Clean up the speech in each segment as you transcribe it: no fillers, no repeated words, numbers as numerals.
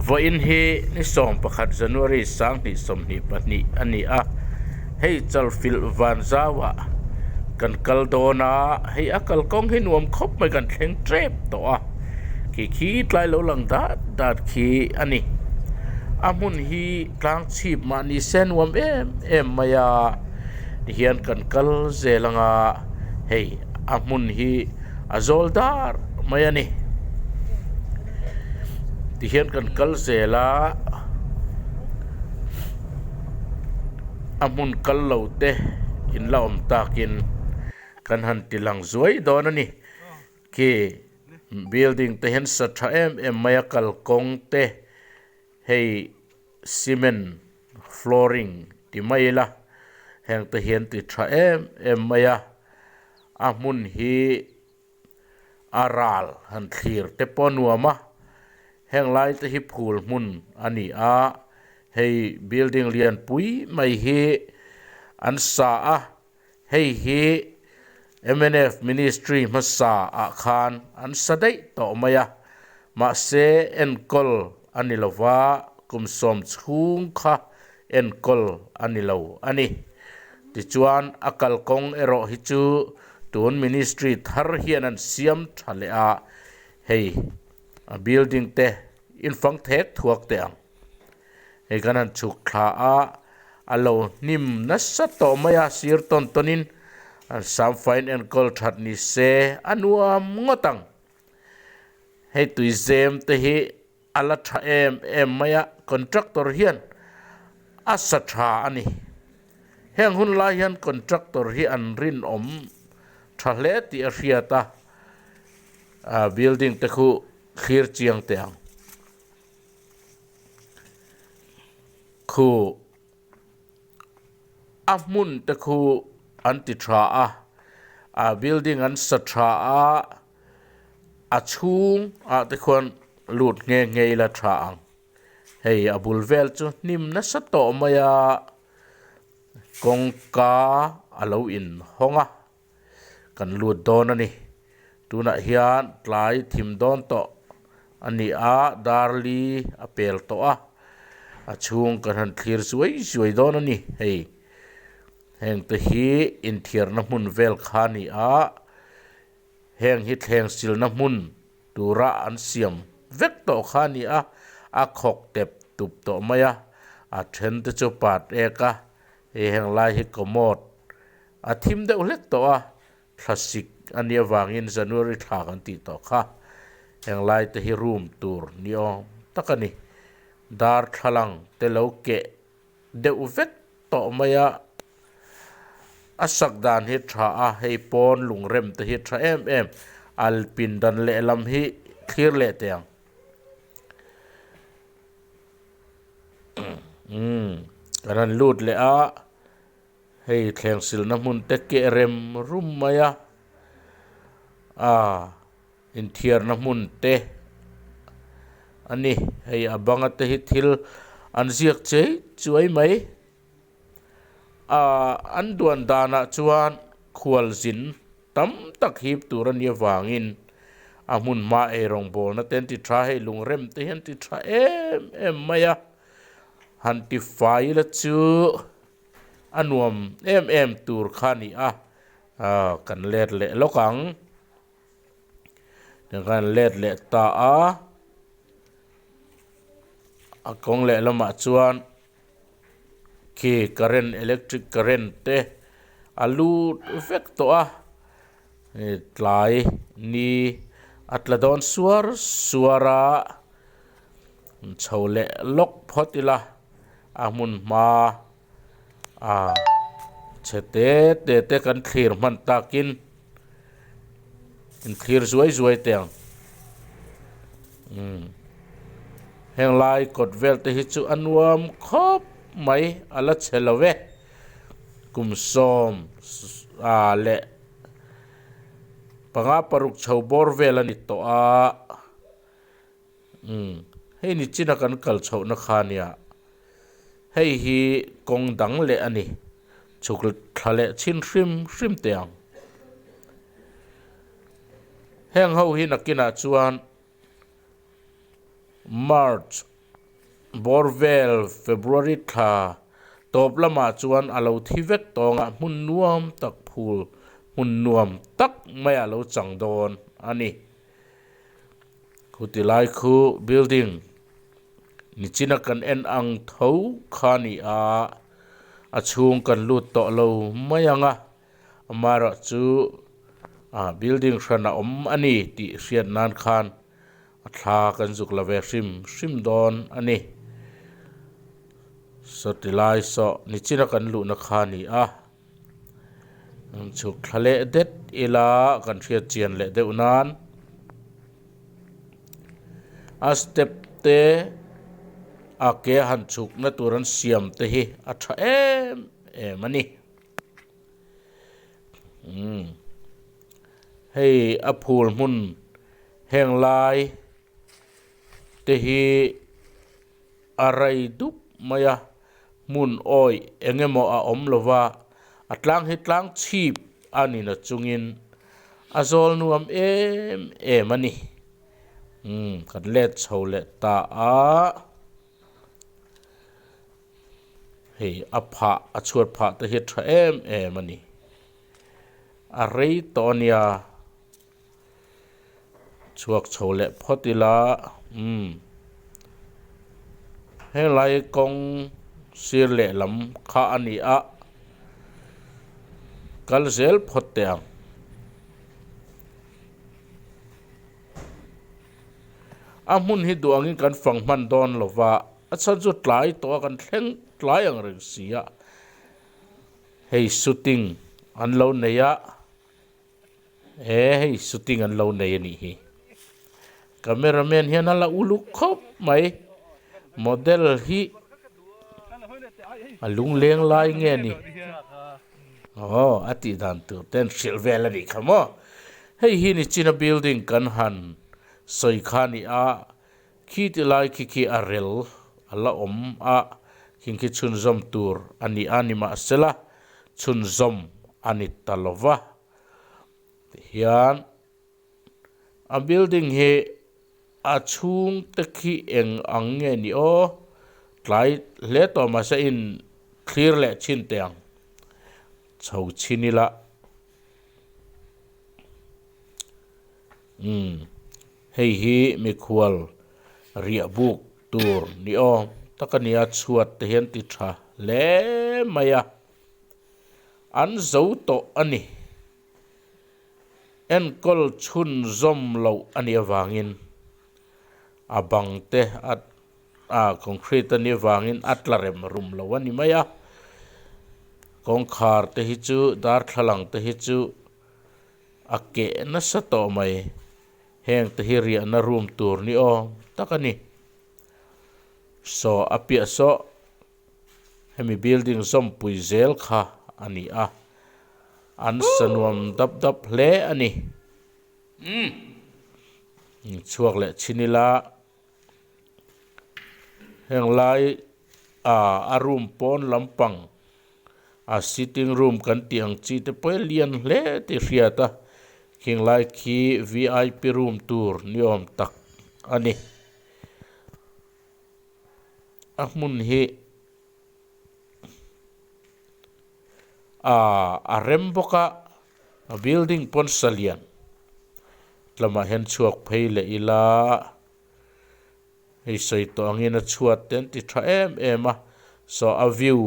Vawiin hi ni 11 January 2022 a ni a, hei Chalfilh Vanzauah kan kal dawn a, hei a kalkawng hi nuam khawp mai kan thleng tep tawh a, khi khi tlai lo lang dat dat khi a ni. A hmun hi tlang chhip mah ni se nuam em em mai a, tihian kan kal zel ang a, hei a hmun hi a zawl dar mai a ni. Tihian kan kal zel a, a hmun kal lo te in la awm takin kan han ti lang zuai dawn a ni. Khi building te hian sa tha em em mai a, kalkawng te hei cement flooring ti mai ila heng te hian ti tha em em mai a, a hmun hi a ral han thlir te pawh a nuam a, heng lai te hi phul hmun a ni a, hei building lian pui mai hi an sa a. Hei hi mnf Ministry hmasa ah khan an sa daih tawh mai a, mahse enkawl a ni lo va, kum sawm chhung kha enkawl a ni lo a ni. Tichuan a kalkawng erawh hi chu tun Ministry thar hian an siam tha leh a, hei a building te infang thek thuak teh ang. Hei kan han chhuk thla a, a lo hnim nasa tawh mai a, sir tawn tawnin an samfaiin enkawl that ni se a nuam ngawt ang. Hei tuizem te hi a la tha em em mai a, contractor hian a sa tha a ni. Heng hun lai hian contractor hi an rinawm tha hle tih a hriat a, building te khu thlir chiang teh ang. Khu a hmun te khu an ti tha a, a building an sa tha a, a chhung ah te khuan lut nghe nghe ila tha ang. Hei a bul vel chu hnim nasa tawh mai a, kawngka a lo inhawng a. Kan lut dawn a ni. Tunah hian tlai thim dawn tawh a ni a, darli a pel tawh a, a chhung kan han thlir zuai zuai dawn a ni. Hei heng te hi inthiarna hmun vel kha a ni a, heng hi thleng silna hmun tura an siam vek tawh kha a ni a, a khawk tep tup tawh mai a, a then te chu pat ek a, hei heng lai hi commode A thim deuh hlek tawh a, thlasik a nih avangin January thla kan tih tawh kha. Henglai te hi room tur ni awm tak a ni. Darthlalang te lo keh deuh vek tawh mai a, a sak dan hi tha a, hei pawn lungrem te hi tha em em, alpin dan lehlam hi thlir leh teh ang. Umm kan han lut leh a. Hei thleng silna hmun te keh rem rum mai a, ah inthiarna hmun te a ni. Hei a banga te hi thil an ziak chei chuai mai. Ah an duan danah chuan khualzin tam tak hip tur a nih avangin a hmun hma eirawngbawlna te an ti tha a, hei lungrem te hi an ti tha em em mai a, han ti fai ila chu. A nuam em em tur kha a ni a, ah kan let leh lawk ang. Kan let leh ta a, a kawng leh lamah chuan khi current electric current te a lut vek tawh a, tlai ni a tla dawn suar suar a, chho leh lawk phawt ila. A hmun hma a chhe te te te kan thlir hman takin in thlir zuai zuai teh ang umm heng lai kawt vel te hi chu a nuam khawp mai a la chhe lo e kum sawm ah leh panga paruk chho bawr vel a ni tawh a. Umm hei ni china kan kal chhohna kha nia hei hi kawng dang leh a ni chhuk thla leh chhin hrim hrim teh ang heng ho hi nakinah chuan March. bawr vel February thla tawp lamah chuan a lo thi vek tawng a, hmun nuam tak phul hmun nuam tak mai a lo chang dawn a ni. Khuti lai khu building nichina kan en ang tho kha a ni a, a chhung kan lut tawh lo mai ang a, amaherawh chu ah building hran a awm a ni tih hriat nan khan a thla kan zuk la ve hrim hrim dawn a ni. Sawti lai saw nichina kan luhna kha a ni a. Chhuk thla leh det ila kan hriat chian leh deuh nan a step te a ke han chhuk na tur an siam te hi a tha em em a ni umm hei a phul hmun heng lai te hi. A rei dup mai a, hmun awih eng emaw a awm lo va, a tlang hi tlang chhip a ni na chungin a zawl nuam em em a ni. Umm, kan let chho leh ta a, hei a phah, a chhuat phah te hi a tha em em a ni. A rei tawh a nia. Chhuak chho leh phawt ila umm helai kawng sir lehlam kha a ni a kal zel phawt teh ang. A hmun hi duh angin kan fang hman dawn lo va a chhan chu tlai tawh a kan thleng tlai ang reng si a hei shooting an lo nei a. He hei shooting an lo nei a nih hi. Camera man hian a la uluk khawp mai. Model hi a lungleng lai nge ni? Aw a tih dan tur te an hrilh vel a nih kha maw. Hei hi nichina building kan han sawi kha a ni a, khi ti lai khi khi a rel a la awm a, khing khi chhunzawm tur a ni a nimahsela chhunzawm a ni ta lo va. Tihian a building hi a chhung te khi eng ang nge ni aw tlai hle tawh mahse in thlir leh chhin teh ang chho chhin ila umm hei hi mikhual riah buk tur ni awm tak a nia chhuat te hian ti tha hle mai a. An zo tawh a ni. Enkawl chhunzawm loh a nih avangin a bang te a a concrete a nih avangin a tla rem rum lo a ni mai a. Kawngkhar te hi chu darthlalang te hi chu a keh nasa tawh mai. Heng te hi riahna room tur ni awm tak a ni. Saw a piah saw. Hemi building zawmpui zel kha a ni a, an sa nuam dap dap hle a ni. Chhuak leh chhin ila heng lai ah a room pawn lampang a sitting room kan tih ang chi te pawh hi a lian hle tih hriat a, khing lai khi vip room tur ni awm tak a ni. A hmun hi aaa a rem bawk a a building pawn sa lian lamah hian chhuak phei leh ila hei sawi tawh angin a chhuat te an ti tha em em a saw a view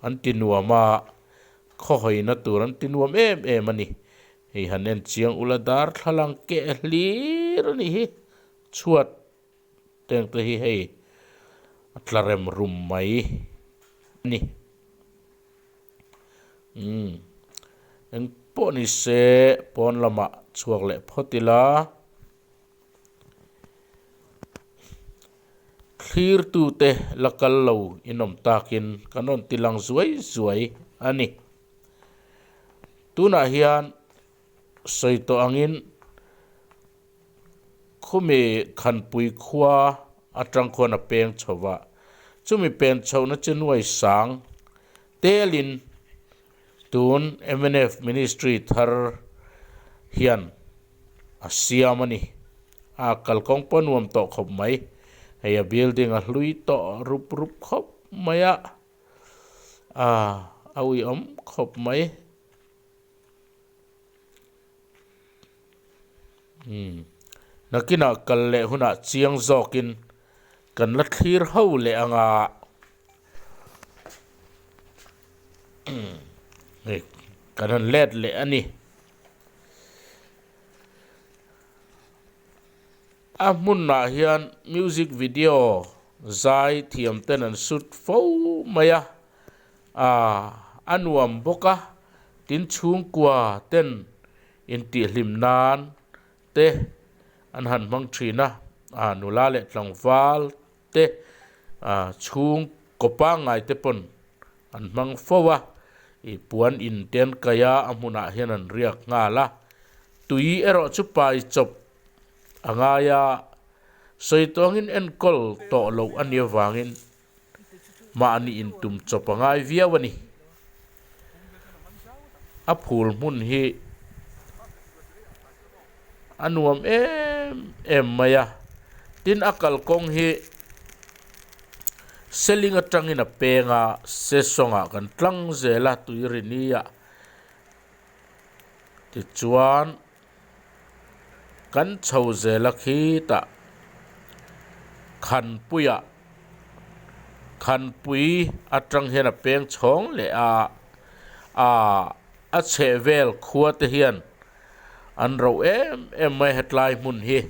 an ti nuam a khawhawina tur an ti nuam em em a ni hei han en chiang ula darthlalang keh hlir a nih hi chhuat. Teng te hi hei a tla rem rum mai a ni. Umm eng pawh ni se pawn lamah chhuak leh phawt ila thlir tute la kal lo inawm takin kan rawn ti lang zuai zuai a ni. Tunah hian sawi tawh angin. Khumi Khanpui khua atang khuan a peng chho va, chumi pen chhohna chu nuai sang telin tun mnf Ministry thar hian a siam a ni. A kalkawng pawh nuam tawh khawp mai. Hei a building a hlui tawh rup rup khawp mai a, ah a uiawm khawp mai. Umm nakinah kal leh hunah chiang zawkin kan la thlir ho leh ang a, umm hei kan han let leh a ni. A hmunah hian music video zai thiam ten an shoot fo mai a, aaa a nuam bawk a, tin chhungkua ten intihhlim nan te an han hmang thin a, aa nula leh tlangval te aa chhungkaw pangngai te pawn an hmang fo a, ih puan in te an kaih a, a hmunah hian an riak nghal a, tui erawh chu pai chawp a ngai a, sawi tawngin enkawl tawh loh a nih avangin mahni intum chawp a ngai viau a ni. A phul hmun hi a nuam em em mai a, tin a kalkawng hi seling atangin a peng a, sesawngah kan tlang zel a tuirini ah tichuan. Kan chho zel a khitah Khanpuiah Khanpui atang hian a peng chhawng leh a, ah a chhehvel khua te hian an rauh em em mai hetlai hmun hi.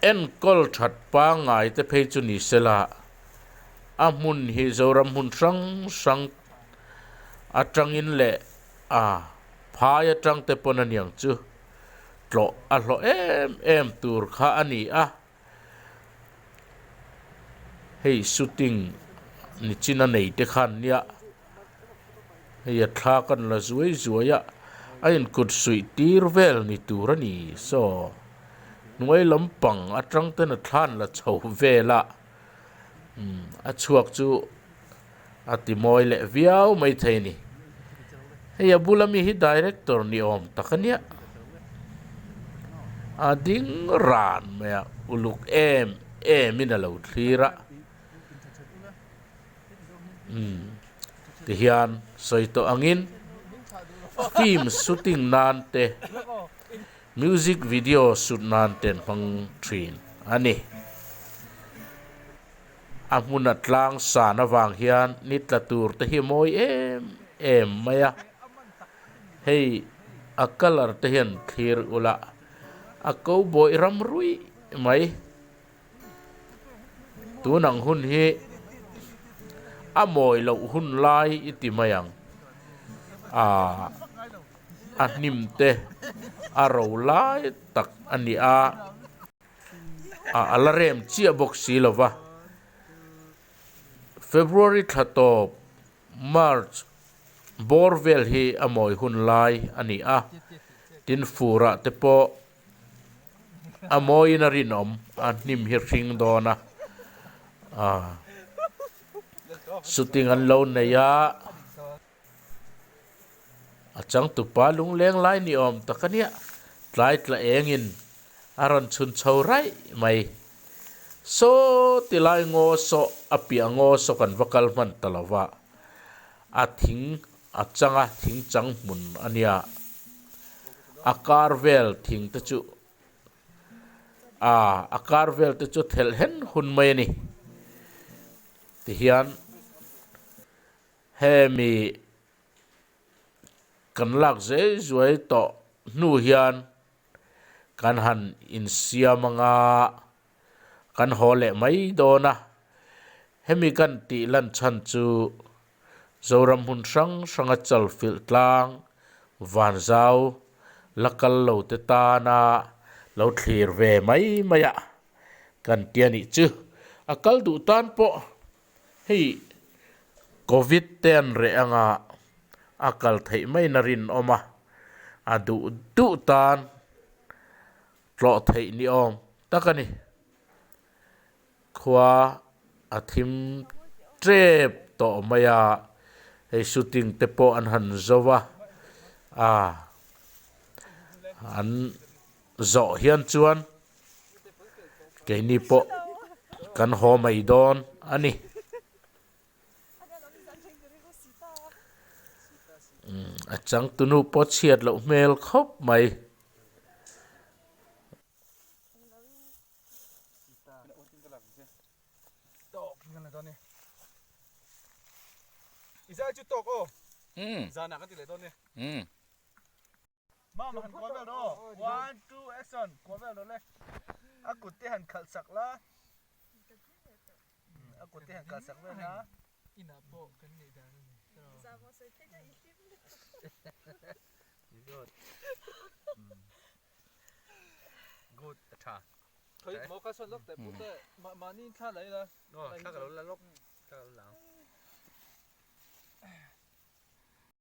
Enkawl that pangngai te phei chu ni sela a hmun hi Zoram hmun hrang hrang atangin leh A, phai atang te pawn aniang chu tlawh a hlawh em em tur kha a ni a. Hei shooting nichin a nei te khan nia hei a thla kan la zuai zuai a, a inkut suih tir vel ni tur a ni saw hnuai lampang atang ten a thlan la chho vel a, umm a chhuak chu. A ti mawi leh viau mai thei a ni. Hei a bula mi hi director ni awm tak a nia. A ding ran mai a, uluk em em in a lo thlir a. Umm tihian sawi tawh angin film shooting nan te music video shoot nan te an hmang thin a ni. A hmun a tlang san avang hian ni tla tur te hi mawi em em mai a, hei a colour te hian thlir ula a ko bawih ram ruih mai. Tun ang hun hi a mawi loh hun lai i ti mai ang, aaa a hnim te a ro lai tak a ni a. A la rem chiah bawk si lo va. February thla tawp, March, bawr vel hi a mawi hun lai a ni a, tin furah te pawh a mawiin a rinawm, a hnim hi hring dawn a, shooting an lo nei a. A changtupa lungleng lai ni awm tak a nia, tlai tla engin a rawn chhun chho raih mai. Saw ti lai ngaw saw a piah ngaw saw kan va kal hman ta lo va, a thing a chang a thing chang hmun a nia, a kar vel thing te chu a a kar vel te chu thelh hen hun mai a ni. Tihian. Hemi kan lak zai zuai tawh hnu hian kan han insiam anga kan haw leh mai dawn a, hemi kan tih lan chhan chu Zoram hmun hrang hranga chalfilh tlang vanzau la kal lo te tana lo thlir ve mai mai a kan ti a nih chu. A kal duh tan pawh Hei Covid te an reh anga a kal theih maiin a rinawm a, a duh duh tan tlawh theih ni awm tak a ni. Khua a thim tep tawh mai a, hei shooting te pawh an han zo va, a an zawh hian chuan. Keini pawh kan haw mai dawn a ni. A changtunu pawh chhiat loh hmel khawp mai.